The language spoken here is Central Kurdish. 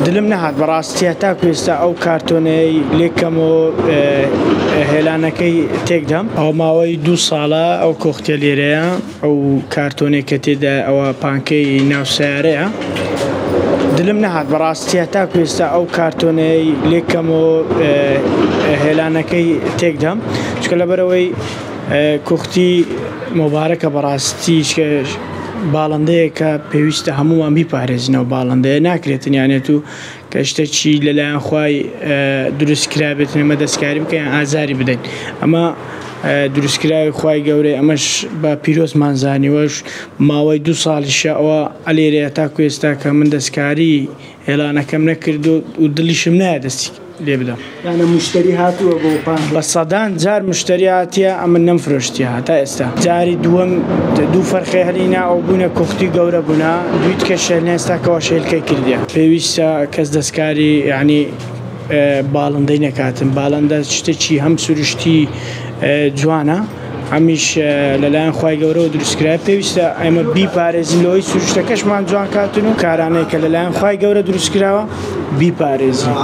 دلم نەهات بەڕاستی هەتاکو ئێستا ئەو کارتۆنەی لێکەمەوە هێلانەکەی تێکدەم. ئەوە ماوەی دوو ساڵە ئەو کۆختە لێرەیە، ئەو کارتۆنەی کە تێدا ئەوە پانکەی ناو سەیارەیە. دلم نەهات بەڕاستی هەتاکو ئێستا ئەو کارتۆنەی لێکەمەوە هێلانەکەی تێکدەم، چونکە لەبەرئەوەی کوختی مبارەکە بەڕاستی باڵندەیەکە پێویستە هەموومان بیپارێزینەوە باڵندەیە ناکرێتن یانێت و کە شتێکی لەلایەن خوای دروست کرابێت ئێمە دەستکاری بکەین ئازاری بدەین ئەمە دروستکراوی خوای گەورەی ئەمەش بە پیرۆزمان زانیوەش ماوەی دوو ساڵیشە ئەوە ئەلێرەیە تاکو ئێستا کە من دەستکاری هێڵانەکەم نەکرد و دڵیشم نایە دەستی لێ بدەم. یانە موشتەری هاتووە بۆ پانکە؟ بە سەدان جار موشتەری هاتیە ئەمن نەمفرۆشتیە هەتا ئێستا. جاری دووەم دوو فەرخەی هەلینا ئەو بوونە کوختی گەورە بوونە دووی تکەش هەلینا ئێستا کەوە شێلکەی کردیە. پێویستە کەس دەستکاری یانی باڵندەی نەکاتن باڵندە شتێکی هەم سروشتی جوانە. هەمیش لەلایەن خوای گەورەوە دروستکرایە پێویستە ئێمە بیپارێزین لەوەی سروشتەکەشمان جوان کاتن و کارانەی کە لەلایەن خوای گەورە دروستکراوە بیپارێزین.